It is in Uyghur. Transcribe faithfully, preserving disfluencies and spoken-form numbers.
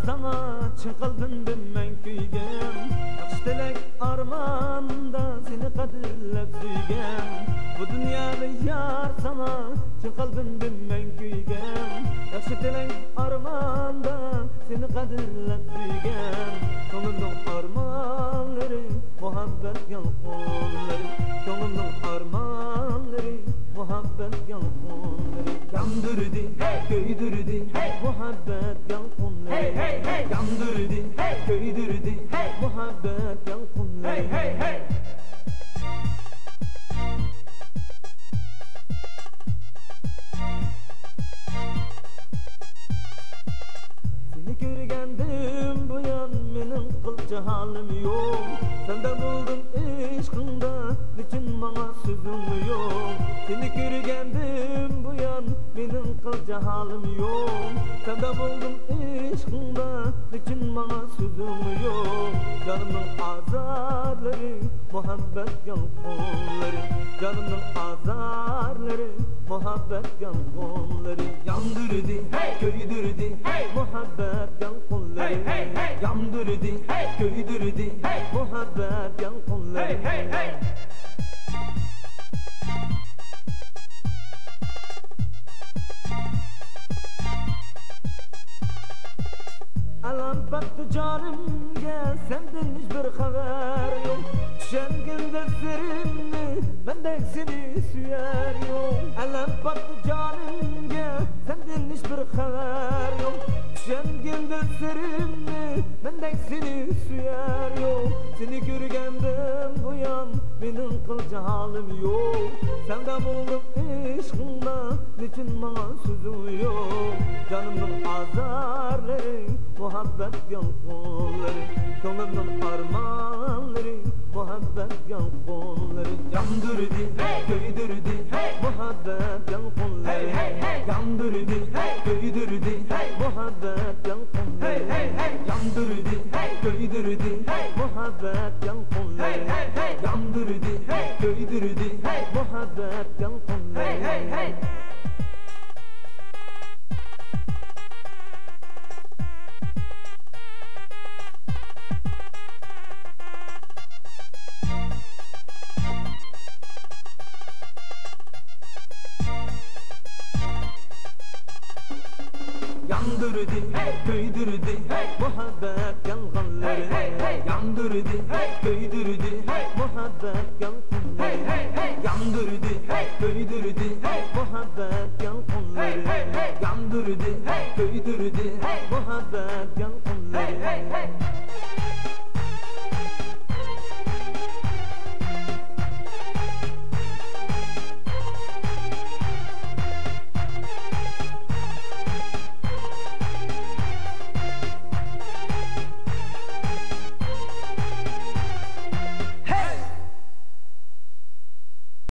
ساڭا چىن قەلبىمدىن مەن كۆيگەن، ياخشى تىلەك ئارماندا سېنى قەدىرلەپ سۆيگەن. بۇ دۇنيادا يار ساڭا چىن قەلبىمدىن مەن كۆيگەن، ياخشى تىلەك ئارماندا سېنى قەدىرلەپ سۆيگەن. كۆڭلۈمنىڭ ئارمانلىرى، مۇھەببەت يالقۇنلىرى، كۆڭلۈمنىڭ ئارمانلىرى، مۇھەببەت يالقۇنلىرى. ياندۇردى، كۆيدۈردى، مۇھەببەت يالقۇنلىرى. ياندۇردى، كۆيدۈردى، مۇھەببەت يالقۇنلىرى. سېنى كۆرگەندىن بۇيان مېنىڭ قىلچە ھالىم يوق. سەندە بولدۇم ئىشقىڭدا، نېچۈن ماڭا سۆزۈڭ يوق؟ سېنى كۆرگەندىن بۇيان مېنىڭ قىلچە ھالىم يوق. سەندە بولدۇم ئىشقىڭدا، نېچۈن ماڭا سۆزۈڭ يوق؟ جانىمنىڭ ئازارلىرى، مۇھەببەت يالقۇنلىرى، جانىمنىڭ ئازارلىرى، مۇھەببەت يالقۇنلىرى. ياندۇردى، كۆيدۈردى، مۇھەببەت يالقۇنلىرى. ياندۇردى، كۆيدۈردى، مۇھەببەت يالقۇنلىرى. ئەلەم پاتتى جانىمگە، سەندىن ھېچبىر خەۋەر يوق. چۈشەنگىن دەردلىرىمنى، مەندەك سېنى سۆيەر يوق. ئەلەم پاتتى جانىمگە، سەندىن ھېچبىر خەۋەر يوق. چۈشەنگىن دەردلىرىمنى، مەندەك سېنى سۆيەر يوق. سېنى كۆرگەندىن بۇيان مېنىڭ قىلچە ھالىم يوق. سەندە بولدۇم ئىشقىڭدا، نېچۈن ماڭا سۆزۈڭ يوق؟ جانىمنىڭ ئازارلىرى، مۇھەببەت يالقۇنلىرى، كۆڭلۈمنىڭ ئارمانلىرى، مۇھەببەت يالقۇنلىرى. ياندۇردى، كۆيدۈردى، مۇھەببەت يالقۇنلىرى. ياندۇردى، كۆيدۈردى، مۇھەببەت يالقۇنلىرى. ياندۇردى، كۆيدۈردى، مۇھەببەت يالقۇنلىرى. ياندۇردى، كۆيدۈردى، مۇھەببەت يالقۇنلىرى. ياندۇردى، كۆيدۈردى، مۇھەببەت يالقۇنلىرى. ياندۇردى، كۆيدۈردى، مۇھەببەت يالقۇنلىرى. ياندۇردى، كۆيدۈردى، مۇھەببەت يالقۇنلىرى. ياندۇردى، كۆيدۈردى، مۇھەببەت يالقۇنلىرى.